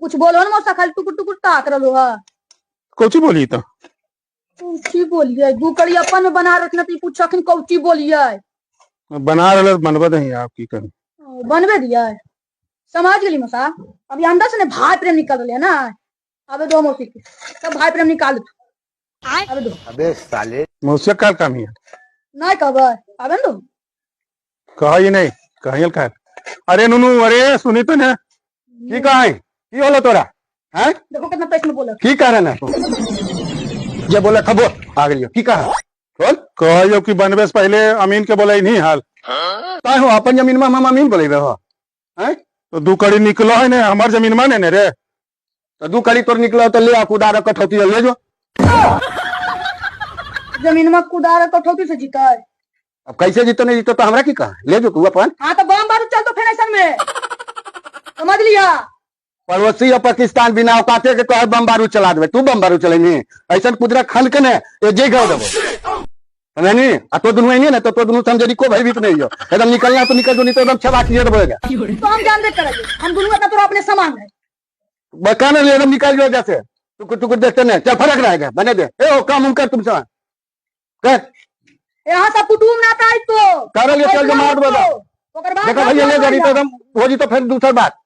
कुछ बोलो ना मौसा, खाली टुकुर टुकुर ताक रहलो है। कौची बोली तो? कौची बोलिए, दू कड़ी अपन में बना रखना तो पूछखिन कौची बोलिए। बना रहे बनबे नहीं, आप की करी? बनबे दिया, समझ गेली मौसा। अभी अंदर से ने भाई प्रेम निकल रहे ना, अबे दो मौसी के सब भाई प्रेम निकाल दो। अबे दो। अबे साले। मौसी का काम है नहीं कहबै, अबे दो। कही नहीं, कहियल का। अरे नुनू, अरे सुनी तो ने। की कहे? की होलो तोरा? हैं? देखो कितना पैसे में बोला। की कारण है? जे बोले खबो आ गेलियो। की कहा? बोल। कहियो कि बनबे से पहले अमीन के बोले नहीं हाल। ताय हो अपन जमीन में हम अमीन बोलेबे हो। हैं? तो दू कड़ी निकलो है ने हमार जमीन में ने रे। तो दू कड़ी तोर निकलो तो ले आ कुदार कठौती ले जो। जमीन में कुदार कठौती से जीता है। अब कैसे जीतो नहीं जीतो तो हमरा की कहा? ले जो तू अपन। हाँ तो बम बारूद चल तो फिर ऐसा में समझ लिया। पड़ोसी और पाकिस्तान बिना औकाते के कहे बम बारूद चला देबे, तू बम बारूद चलेनी ऐसा कुदरा खन के ने ए जे गाव देबो, समझनी? आ तो दुनू नहीं ने तो दुनू समझरी को भयभीत नहीं हो, एकदम निकलना तो निकल जो, नहीं तो एकदम छबा किए देबो। तो हम जानबे करेंगे, हम दुनू अपना तोरा अपने समान है। बकाने ले एकदम निकल जो जैसे टुकुर टुकुर देखते नहीं, चल फरक रहेगा बने दे। ए ओ काम उम कर तुम सब कर। यहाँ सब कुटुम्ब ना था तो कर ले, चल जो मार दो। ओकर बाद देखो भैया ले जानी तो एकदम हो जी तो फिर दूसर बात।